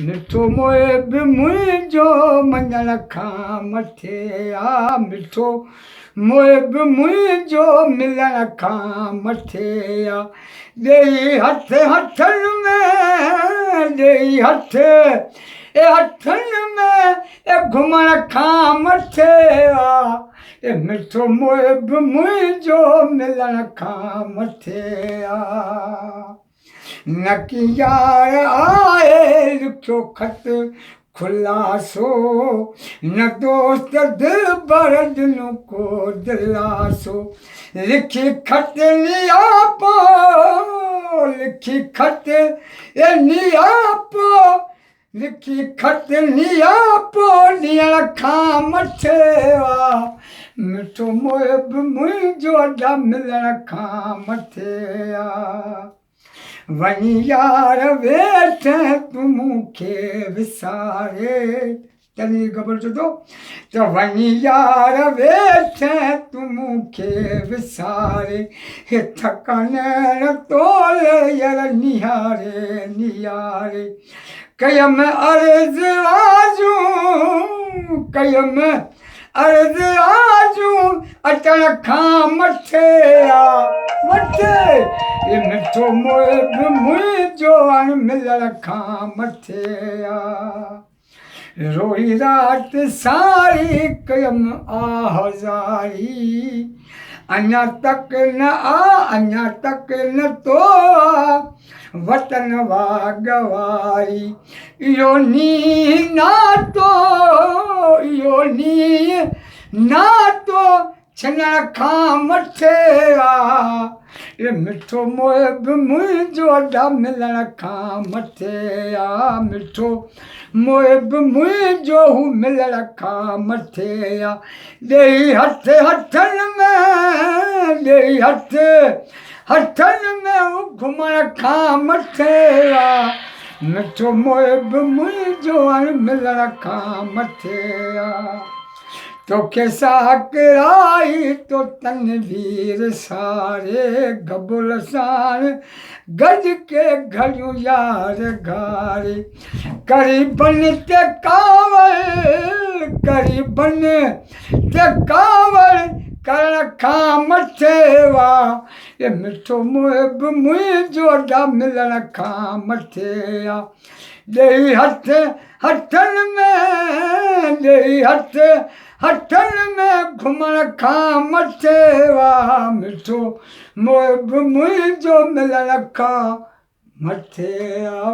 مٺو محب منهنجو مڃڻ کان مٿي آ، مٺو محب منهنجو ملڻ کان مٿي آ. ڏيئي هٿ هٿن ۾، ڏيئي هٿ اي هٿن ۾، اي گهمڻ کان مٿي آ. اي مٺو محب منهنجو ملڻ کان مٿي آ. نڪي يار آهي لکيو خط خلاصو، نه دوست دلبر ڏنو ڪو دلاسو. لکي خط نياپو، لکي خط اي نياپو، لکي خط نياپو ڏيڻ کان مٿي آ. مٺو محب منهنجو ادا ملڻ کان مٿي آ. وڃي يار ويٺين تون مون کي وساري، تنوير گبول چئي ٿو ته وڃي يار ويٺين تون مون کي وساري، هي ٿڪا نيڻ تولي ير نهاري نهاري. ڪيم عرض آزون، ڪيم عرض آزون اچڻ کان مٿي آ، مٿي. اي مٺو محب منهنجو اڻ ملڻ کان مٿي آ. روئي رات ساري ڪيم آه زاري، اڃا تڪ نه آ، اڃا تڪ نه تو آ وطن واڳ واري. اهو نينهن ناتو، اهو نينهن ناتو ڇنڻ کان مٿي آ. اي مٺو محب منهنجو ادا ملڻ کان مٿي آ. مٺو محب منهنجو هو ملڻ کان مٿي آ. ڏيئي هٿ هٿن ۾، ڏيئي هٿ هٿن ۾ هو گهمڻ کان مٿي آ. مٺو محب منهنجو هاڻي ملڻ کان مٿي آ. توکي ساڪرائي تو تنوير ساري، گبول ساڻ گڏ ڪي گهڙيون يار گهاري. قريبن تي ڪاوڙ، قريبن تي ڪاوڙ ڪرڻ کان مٿي وا. اي مٺو محب منهنجو ادا ملڻ کان مٿي آ. ڏيئي هٿ هٿن ۾، ڏيئي هٿ هٿن ۾ گهمڻ کان مٿي وا. مٺو محب منهنجو ملڻ کان مٿي آ.